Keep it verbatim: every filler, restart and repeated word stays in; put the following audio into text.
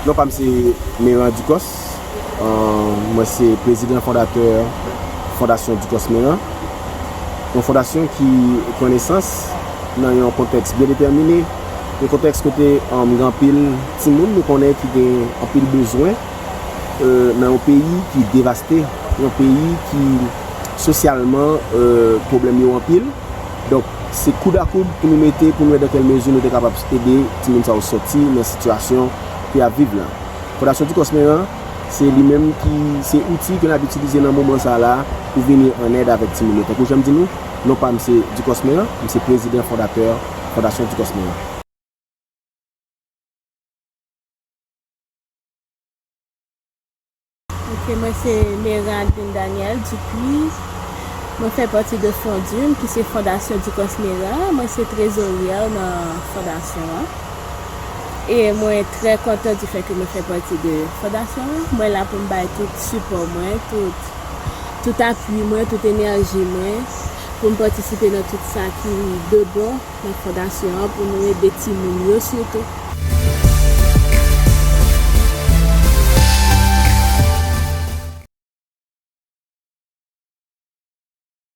Non pa m se Meran Ducos. Mwen se prezidan fondatè Fondasyon Ducos Meran. Yon fondasyon ki pran nesans nan yon kontèks byen detèmine. Yon kontèks kote gen anpil timoun nou konnen ki gen anpil bezwen nan yon peyi ki devaste, yon peyi ki sosyalman pwoblèm yo anpil. Donk se koud a koud pou nou mete pou nou wè dan kèl mezi nou te kapab ede timoun sa yo sòti nan sitiyasyon ke y ap viv la. Fondasyon Ducos Meran se li menm ki se outi ke n ap itilize nan moman sa la pou vini an èd avèk timoun yo. Tankou jan m di nou, non pa m se Ducos Meran, m se prezidan fondatè Fondasyon Ducos Meran. Ok, mwen se Meran Adeline Daniel Dupuis. Mwen fè pati de Fondum, ki se Fondasyon Ducos Meran. Mwen se trezoryè nan fondasyon an. E mwen trè kontan di fè ke mwen fè pati de fondasyon an. Mwen la pou m bay tout sipò mwen, tout, tout apui mwen, tout enèji mwen pou m patisipe nan tout sa ki de bon nan fondasyon an pou nou ede timoun yo sitou.